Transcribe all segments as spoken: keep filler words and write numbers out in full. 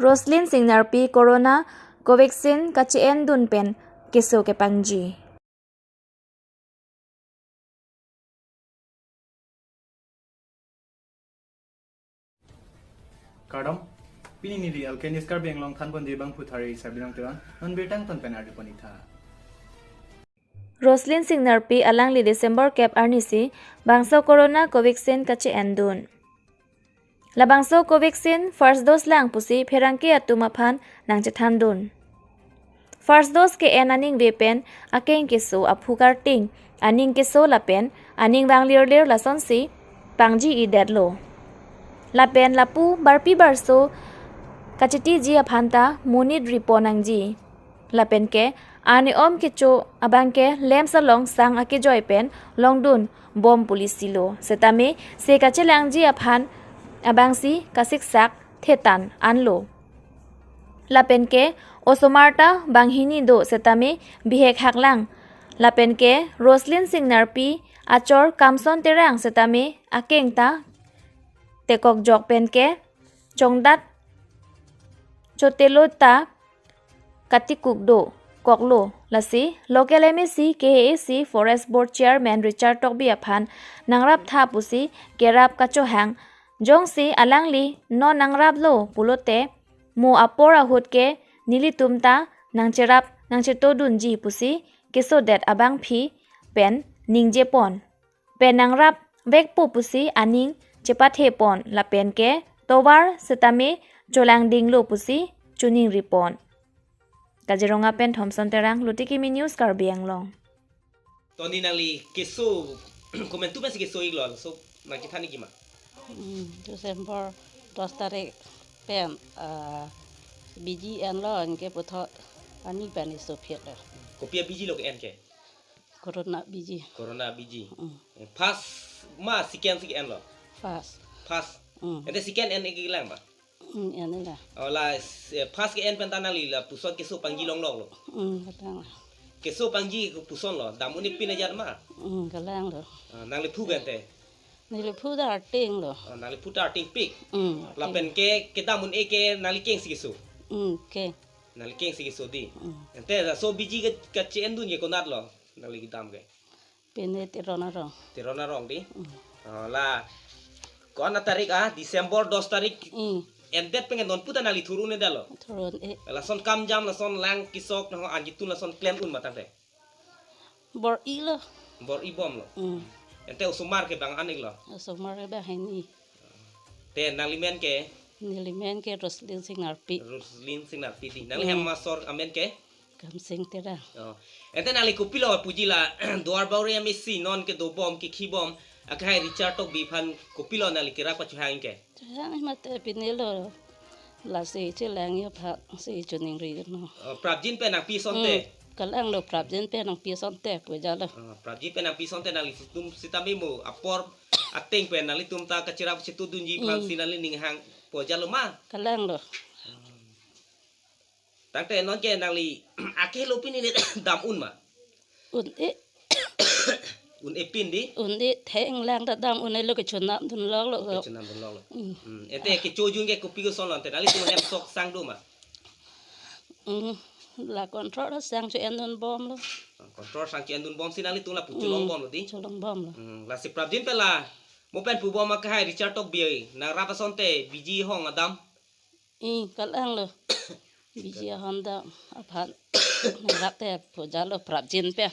Roslyn Singnarpi Corona Covaxin kache-endun pen keso kepangji. Kardom, pini neli Alkenis Karbi Anglong thanponji abangphu Thari Sabinong Teron, non birta angton pen arjupon-iktha. Roslyn Singnarpi alangli December kep arnisi bangso Corona Covaxin kache-endun. Labangso Covaxin first dose lang pusi pherangke atum aphan nangchethandun. First dose ke-en aningve pen akeng keso, aphu karting, aning keso lapen aning vanglir lir lasonsi pangji-idetlo. Lapen lapu barpi barso kachetiji aphan ta monit ripon nangji. Lapen ke arni om kecho abang ke lamps along sang akejoi pen longdun bom pu lisi lo. Setame se kachelangji aphan abangsi kasiksak thetan anlo. Lapen ke osomar ta banghini do setame bihek haklang. Lapen ke Roslyn Singnarpi achor Kamson Terang setame akeng ta tekokjok pen ke chongdat chotelo ta katikuk do koklo. Lasi local M A C, K A A C, Forest Board Chairman Richard Tokbi aphan nangraptha pusi kerap kachohang. Jongsi alangli non nangraplo pulote mo apor ahut ke nelitum ta nangcherap nangchetodunji pusi kesodet abangpi pen ningjepon. Pen nangrapvekpo pusi aning chepathepon lapen ke tovar setame cholangdinglo pusi choningripon. Kaziranga pen Thomson Terang, Lutikimi News, Karbi Anglong. Toni nangli keso komantu pensi keso-iklo, so nangchethan-ikji ma? Hmm, December dos tarik pen, ah, biji enlo, anke puthot ani pen iso phit lo. Kopi abiji lo ke-en ke? Corona biji. Corona biji. Hmm. Eh, first ma second si ke-enlo? First. First. Hmm. Ente second en-ik lang ma? Hmm, en-ik lang. Oh, la, eh, first ke-en pen ta nangli lapuson keso pangji longloklo. Hmm, kalang. Keso pangji ke pusonlo, dam un-e pin ajat ma? Hmm, kalanglo. Ah, nangli phu ke ente? Neli phu ta arting lo. Ah, nangli phu ta artingpik. Hmm, arting. Lapen ke kedam un-e ke nangli kengsi keso? Hmm, ke. Nangli kengsi keso di. Hmm. Ente laso biji ke kache-endun ke konatlo nangli kedam ke? Pine Teron arong. Teron arong di. Hmm. Ah, la ko-an atarik, ah, December dos tarik. Hmm. Endet pen non puta nangli thur un-edetlo? Thur un-e. Lason kamjam, lason lang kesok, nang anjitun lason klem un ma tangte? Bor-ilo. Bor-ibomlo. Hmm. Ente osomar ke bang-an-iklo? Osomar ke banghini. Te nangli men ke? Neli men ke Roslyn Singnarpi. Roslyn Singnarpi di. Nangli, hmm, hem asor amen ke? Kamsing Terang. Oh. Ente nangli kopilo puji la Duarbagori M A C non kedobom kekhibom akhai Richard Tokbi aphan kopilo nangli kerap kachohang ke? Chohang mate pinilo. Lasi chelangji aphansi choningri no. Oh, prapjin pen nangpi asonte? Hmm, kalanglo, prapjin pen nangpi asonte pu ajatlo. Oh, prapjin pen nangpi asonte nanglitum sitame mo apor ateng pen nanglitum ta kacherap chetodunji aphansi, hmm, nangli ning hangpo ajatlo ma? Kalanglo. Tangte non ke nangli akehelo pini ne dam un ma? Un-e. Un-e pin di? Un-e, thenglang ta dam un-elo, kechonamdunloklo. Kechonamdunloklo. Hmm. Hmm. Ente kecho jun ke kopi kosonlo ante, nanglitum hem sok sang do ma? Hmm. La control sang cho-endunbomlo. Ah, control sang cho-endunbomsi nanglitum lapu, hmm, cholongbomlo di? Cholongbomlo. Hmm. Lasi prapjin pen la mo pen pubom akhai Richard Tokbi nangrap asonte biji hong adam? Hmm, kalanglo. Biji ahon dam aphan nangrapte pu ajatlo prapjin pen.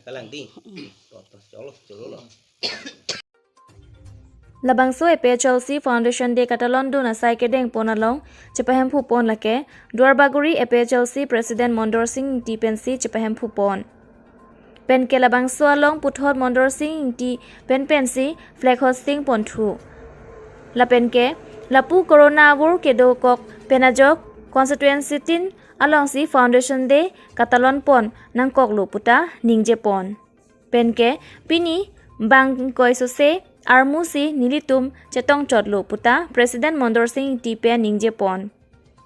Kalang di. Hmm. To, to, cholo, chololo. Labangso A P H L C Foundation Day katalondun asai kedengpon along chepahemphupon lake Duarbagori A P H L C President Mondor Sing Ingti pensi chepahemphupon. Penke labangso along puthot Mondor Sing Ingti penpensi flag hoisting ponthu. Lapenke lapu corona avur kedokok pen ajok constituency tin alongsi Foundation Day katalonpon nangkoklo puta ningjepon. Penke pini bang ingkoi sose armusi nelitum chetongchotlo puta President Mondor Sing Ingti pen ningjepon.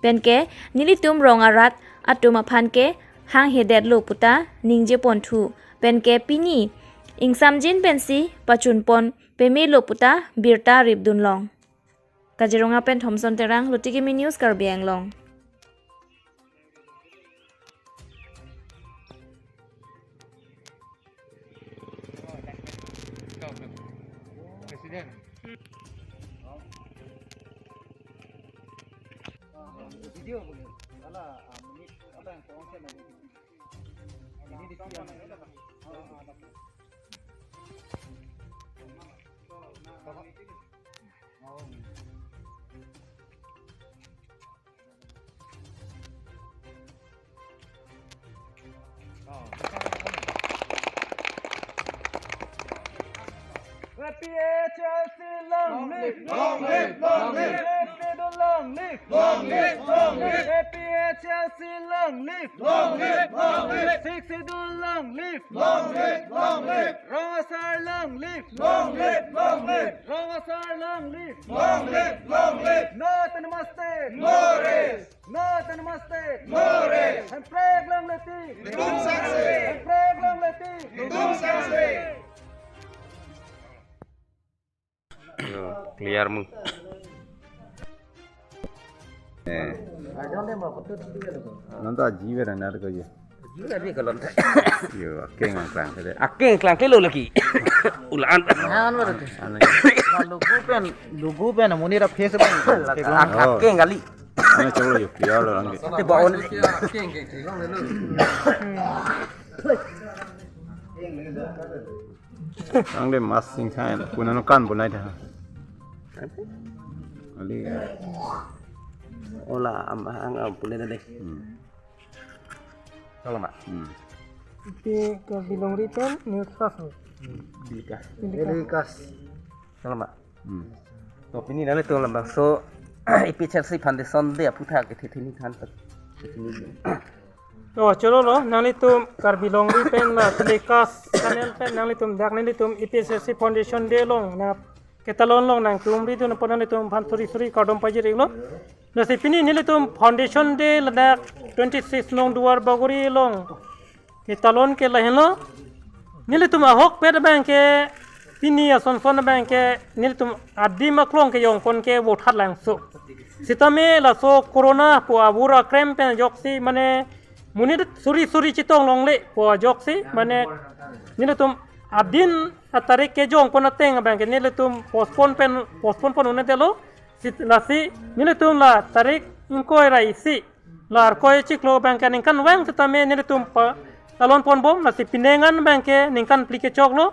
Penke nelitum rong arat atum aphan ke hanghedetlo puta ningjeponthu. Penke pini ingsamjin pensi pachunpon pamelo puta birta ripdunlong. Kaziranga pen Thomson Terang, Lutikimi News, Karbi Anglong. A P H L C long live! Long live! Long live! Sixth Schedule long live! Long live! Long live! A P H L C long live! Long live! Long live! Sixth Schedule long live! Long live! Long live! Rong Asar long live! Long live! Long live! Rong Asar long live! Long live! Long live! No Autonomous State! No rest! No Autonomous State! No rest! Hemprek longle tik! Netum sangse! Hemprek longle tik! Netum sangse! Yo, clear mu. Eh. Nonta jiwe na nar ko ye. Jiwe bi kalon. Yo, akeng ang klang kede. Akeng klang kelo lagi. Ulan. An bar. An. Lugu pen, lugu pen muni ra face pen. Ak-, akeng kali. Ano cholo yo, clear lo lang. Te baon. Ang de mas sing khan, kuna no kan bunai da. Ali. Ola am ang am pule da de. Hmm. Salam, Pak. Hmm. Iti ke bilong riten news pas. Bilika. Bilika. Bilika. Salam, Pak. Hmm. To pini nanglitum labangso A P H L C Foundation Day aphuthak kethe thini than tak. To cholo lo, nanglitum Karbi Longri pen la telecast channel pen nanglitum dak nanglitum A P H L C Foundation Day along na ketalon along nangtumri dun apot nanglitum aphan suri suri kardom pajir-iklo. Lasi pini nelitum Foundation Day ladak twenty-six nong Duar Bagori along ketalon ke lahenlo. Nelitum ahokpet abang ke pini asonson abang ke nelitum adim aklong kejongpon ke Vothatlangso. Sitame laso corona pu avur akrem pen ajoksi mane monit suri suri chetong longle pu ajoksi mane nelitum adin atarik kejongpon ateng abang ke nelitum postpone pen, postpone pon un-edetlo. Sit-, lasi nelitum la tarik ingkoi ra isi la Arkoi chiklo abang ke ningkan vang sitame nelitum patalon ponbom, lasi penang an abang ke ningkan phli kechoklo.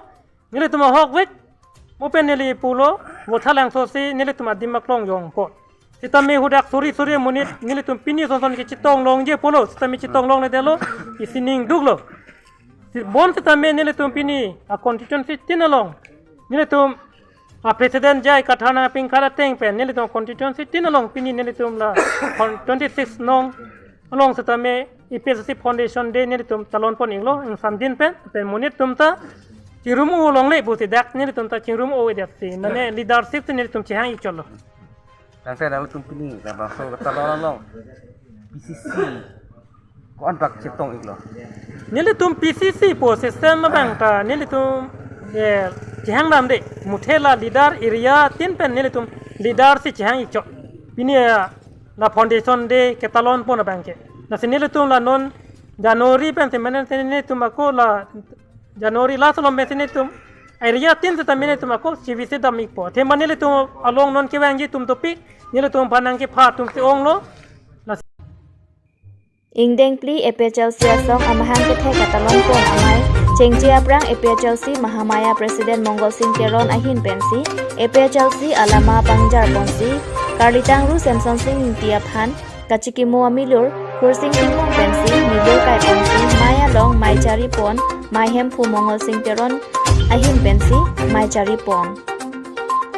Nelitum ahokvek, mo pen neli pulo, Vothatlangso si nelitum adim aklong jongpon. Sitame hadak suri suri amonit nelitum pini asonson ke chetong longje pulo, sitame chetong longledetlo, isi ning duklo. Si-, bonsitame nelitum pini a constituency tin along nelitum a president J I Kathar nangpingkar ateng pen nelitum constituency tin along pini nelitum la kon-, twenty-six nong along sitame A P H L C Foundation Day nelitum talon pon-iklo, ingsamdin pen, pen monit atum ta chingrum-o longle pusi dak nelitum ta chingrum-o-edet si, mane leadership si nelitum chehang-ik chotlo. Tangte nanglitum pini labangso ketalon along P C C ko-an bak chetong-iklo. Nelitum P C C pu system abang ta nelitum, eh, chehang damde, muthe la leader area tin pen nelitum leader si chehang-ik chot. Pini, eh, la Foundation Day ketalon pon abang ke. Lasi nelitum la non January pen si mane si nelitum ako la January last along pen si nelitum area tin sitame nelitum ako chevisi dam-ikpo. Athema nelitum along non kevangji atum dopik, nelitum aphan nangkepha atum si onglo. Lasi ingdeng phli A P H L C asong amahang kethek ketalon pon amei chengche aphrang A P H L C Mahamaya President Mongalsing Teron ahin pensi A P H L C alama pangjar ponsi karlitang ru Semsonsing Ingti aphan kachikimo amilur Khursing Timung pensi milur kai ponsi mei along mei chari pon, mei hemphu Mongalsing Teron ahin pensi mei chari pon.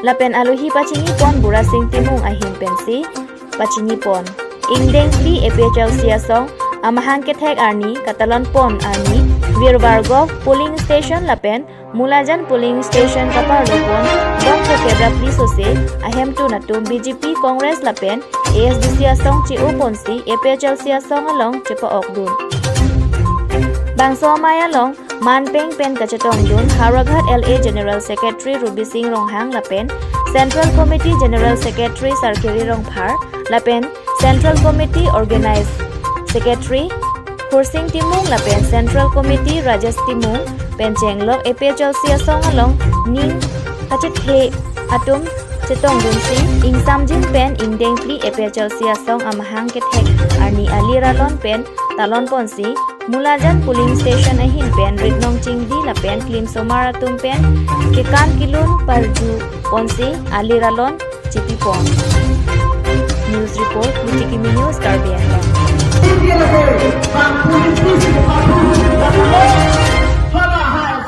Lapen alohi pachini pon Burasing Timung ahin pensi pachini pon. Ingdeng phli A P H L C asong amahang kethek arni ketalon pon arni Virvargov polling station lapen Mulajan polling station kaparlo pon bom thokep ra phli sose ahemtun atum B J P, Congress lapen A S D C asong che-o ponsi A P H L C asong along chepa-ok dun. Bangso amei along Manpeng pen kachetongdun Howraghat L A General Secretary Rubi Singh Ronghang lapen Central Committee General Secretary Sarkiri Rongphar lapen Central Committee Organize Secretary Hursing Timung lapen Central Committee Rajesh Timung pen chenglok A P H L C asong along ning kachethe atum chetongdunsi ingsamjin pen ingdeng phli A P H L C asong amahang kethek arni alir alon pen talon ponsi Mulajan polling station ahin pen ritnong chingdi lapen klimsomar atum pen kekan kelun parju ponsi alir alon chipipon. News report, Mitikimi News, Karbi Anglong.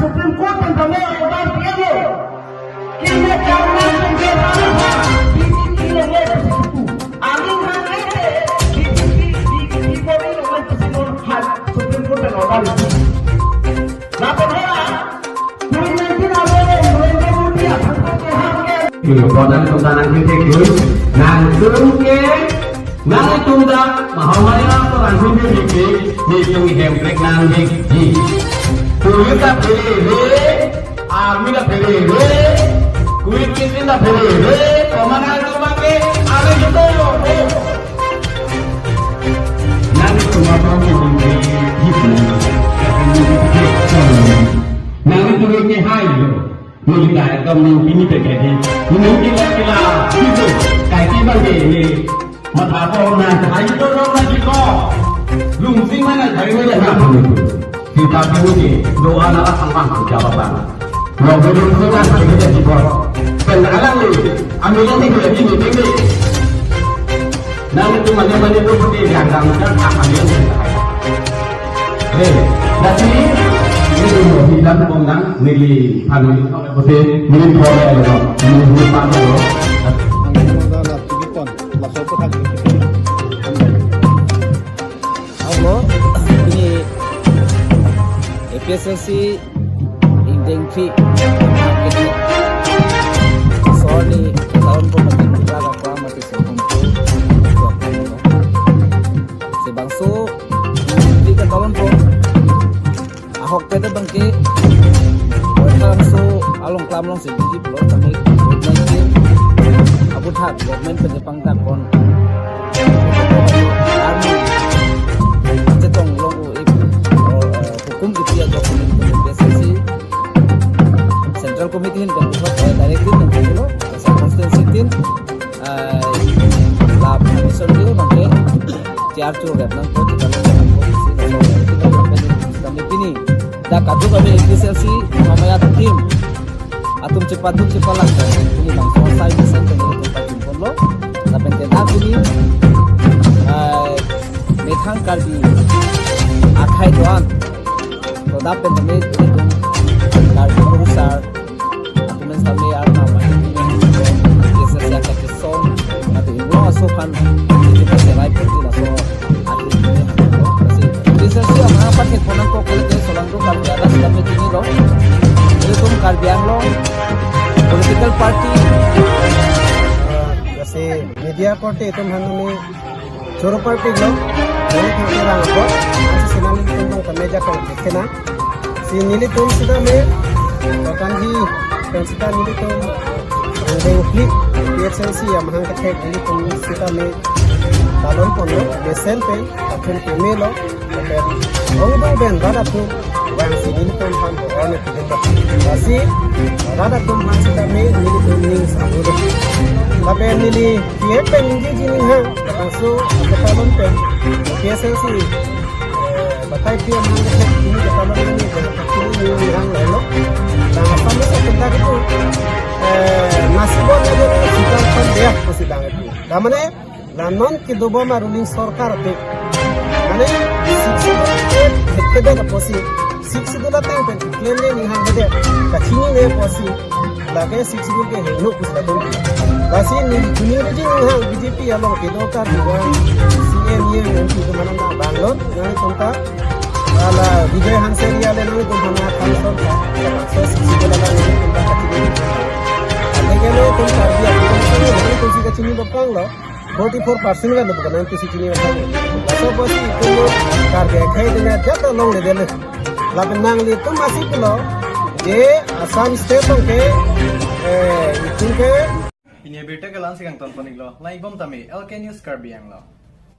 Supreme Court pen tame order diya lo. Kini karena kerja apa? B J P lo ngai pusi tu. Aling hang ngai te, B J P, B J P ko ni lo ngai pusi lo hai Supreme Court pen order. Lapen hera, Covid nineteen ave lo, Narendra Modi athang ko ke hang ke. Kilo bodan ko tanang ke ke, nangtum ke, nangtum dak mahamaya ko rangkun ke ke, ni tung hem brek nang ke. Police ta phere re, army ta phere re, Covid nineteen ta phere re, commander tu bangke, are juto lo. Nangtum abang ke bangke, gitu. Nangtum ke hai lo. Neli ta ekdom nangpini pekedi. Neli kila kila, gitu. Kaike bangke ni. Matha ko na, ayu to rong na jiko. Lungsing mana jari mana na pun itu. Kita pun ni, doa na asang bang, jawab bang. Lo betul betul kan, kita jiko. Pen alang ni, ambil ni, kita ni, ni, ni. Nangtum mane mane tu putih yang dalam kan, ambil ni. Eh, nanti ini mau bilang kong nang, neli, anu, putih, neli, neli, neli, neli, neli, neli, Ang ano na na tubikon, laso ko thang. Amo, ini A P H L C ingdeng phli. Sor ni tahun ko mati mula ka kwa mati so ko. Si bangso, di ka tahun ko. Ahok pen bangke, Boihalangso along klam alongsi B J P lo, kami Covid nineteen aputhak government pen jepang tak pon. Army chetong long o ip, o, eh, hukum kipi a government pen P S C, Central Committee hin pen puthot, eh, directive pen pulo, sa constituency tin, eh, la permission dilo bangke, T R two rep nangpo, T R two rep nangpo, si laso, kami pini, dak kaduk kami A P H L C, Mahamaya team, atum chepaduk chepalak, pini bang selesai mesen, pini atum pajum ponlo, lapen ke dak pini, eh, methang Karbi akhai doan, to dak pen pini, pini atum Karbi kurusar, atum sami arna mai, A P H L C akhai song, ati inlo aso phan, iti pa serai pun di laso, ati ini hanglo. Kasi, A P H L C ama apa thek ponang ko kele ke solang do Karbi adas kami kini lo. Ilitum Karbi Anglong political party. Kasi media korte itum hanami choro party lo, neli thang terang ko, ansi sinali tum bang kameja kong kena. Si nelitum sitame, bahkan di, kan sita nelitum, ingdeng phli, P H L C amahang kethek nelitum sitame, talon ponlo, mesen pen, akhun pemelo, ong do ben, rat atum, vangsi nelitum ham, orang itu ben, basi, rat atum ham sitame, nelitum ning sabu do. Lapen neli, P F pen ningjeji ning hang, laso, ketalon pen, P H L C, eh, batai P M hang kethek ini ketalon ini, ini hang lailo. Nah, sampai sa kita gitu, eh, nasi buat aja nih, kita kan dia, pasti bang itu. Namanya, la non kedobom a ruling sorkar te. Mane, Sixth Schedule ke, ke, ke, ke, ke, posi. Sixth Schedule ateng pen, claim le ning hang de, kachini le posi. Lake Sixth Schedule ke heno pusi latum. Lasi ni, ni rejim ning hang B J P along kedo ka duwa, C M, E M, M P itu mana na Bangalore, nang tum ka. Ala Vijay Hanse ri ale nang tum hana council ka. So Sixth Schedule ala nang tum ka kachini. Ate ke lo tum Karbi atum, nang tum si kachini bapang lo. Forty-four percent kan bukan nanti si chini orang. Laso posi itu lo Karbi akhai dengan jatuh long le dele. Lapen nanglitum amatsi pulo, je Assam State along ke, eh, itum ke. Pini abirta ke la-ansi kangton pon-iklo. Lang-ik bom tame, L K News Karbi Anglong.